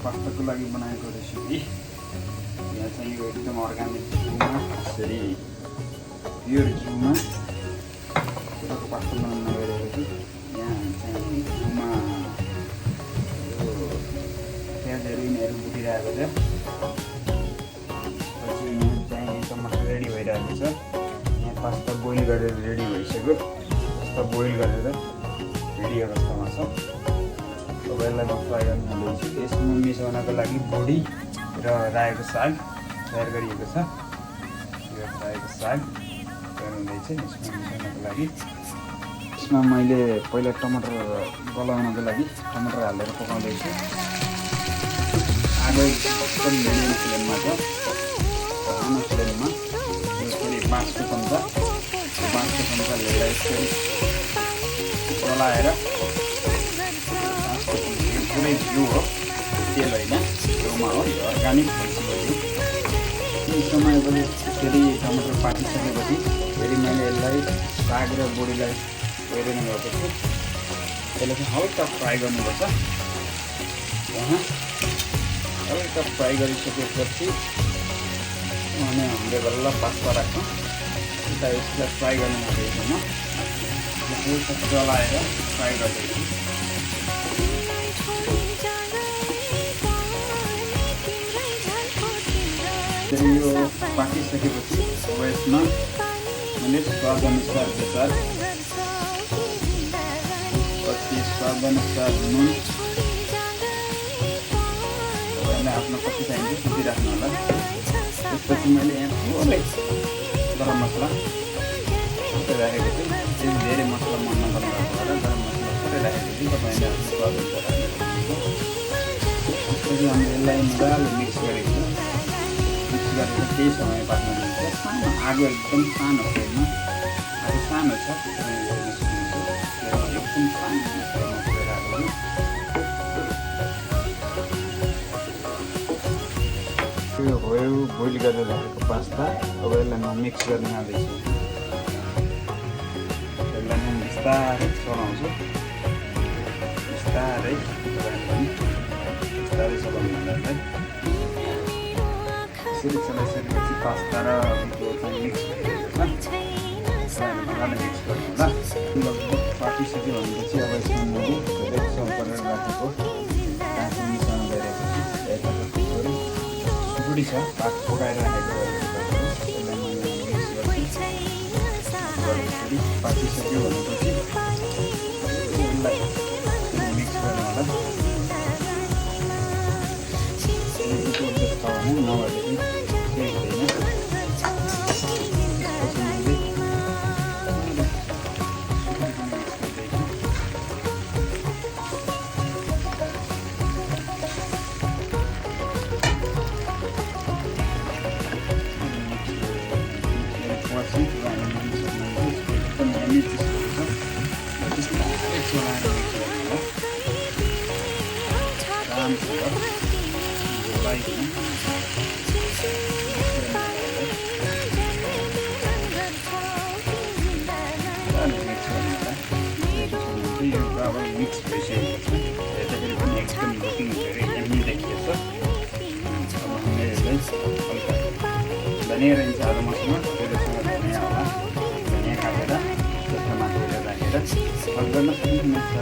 पास्ताको लागि बनाएको रेसिपी। यहाँ चाहिँ यो एकदम अर्ग्यानिक घिउमा यसरी प्योर घिउमा कुखुराको पास्ता बनाउन गइरहेको छु। यहाँ चाहिँ घिउमा यो प्याजहरू यिनीहरू भुटिरहेको छ। पछि यहाँ चाहिँ टमाटर रेडी भइरहेको छ। यहाँ पास्ता बोइल गरेर रेडी भइसक्यो। पास्ता बोइल गरेर रेडी अवस्थामा छ। सबैलाई म फ्राई गर्न जाँदैछु। यसमा मिसाउनको लागि बोडी र रायोको साग तयार गरिएको छ। यो रायोको साग तयार हुँदैछ। यसमा मिसाउनको लागि यसमा मैले पहिला टमाटर गलाउनको लागि टमाटर हालेर पकाउँदैछु। आगो एकदम मिडियम फ्लेममा छ। सानो फ्लेममा यसरी 5 चम्चा लिएर यसरी चलाएर पुरै घिउ हो, तेल होइन, घिउमा हो, यो अर्ग्यानिक भइसक्यो। केही समयपछि फेरि टमाटर पाकिसकेपछि फेरि मैले यसलाई साग र बोडीलाई हेरिने गर्दछु। त्यसलाई चाहिँ हल्का फ्राई गर्नुपर्छ। हल्का फ्राई गरिसकेपछि अनि हामीले बल्ल पास्ता राख्छौँ। उता यसलाई फ्राई गर्नु हुँदैछ। हल्का चलाएर फ्राई गर्दैछु। यो पाकिसकेपछि अब यसमा मैले स्वादअनुसार बेसार, पछि स्वादअनुसार नुन, तपाईँलाई आफ्नो कति चाहिन्छ त्यति राख्नु होला। त्यसपछि मैले यहाँ थोरै गरम मसला थोरै राखेको छु। त्यति धेरै मसला मन नपर्ने भएको भएर गरम मसला थोरै राखेको छु। तपाईँले आफ्नो स्वादअनुसार राखेको छु। त्यसपछि हामी यसलाई मजाले मिक्स गरेको छु। केही समय बादमा दिन्छ। सानो आगो एकदम सानो फ्लेममा, आगो सानो छ, एकदम सानो फ्लेममा पुऱ्याइरहेको छु। यो भयो बोइल गरेर राखेको पास्ता। अब यसलाई म मिक्स गर्न जाँदैछु। यसलाई म बिस्तारै चलाउँछु। बिस्तारै चलाउनु होला। यसरी चलाइसकेपछि पास्ता र त्यो चाहिँ मिक्स भइरहेको छ। मजाले मिक्स गर्नु होला। लगभग पाकिसक्यो भनेपछि अब यसमा मैले धेरै सप गरेर राखेको काँचो मिसाउनु गइरहेको छु। यताको थोरै सुकुटी छ, पकाएर राखेको यसलाई मैले मिक्स गर्छु। यसरी पाकिसक्यो भनेपछि यसलाई मिक्स गर्नु होला। नभएदेखि केही हुँदैन। अब मिक्स भइसकेको छ। यताखेरि पनि एकदम लुकिङ धेरै यम्मी देखिएछ। अब हामीले यसलाई हल्का धनियाँ रहन्छ आधा मसमा, त्यससँग धनियाँ होला, धनियाँ काटेर त्यसमा माथिबाट राखेर हल्का सक्नुहुन्छ।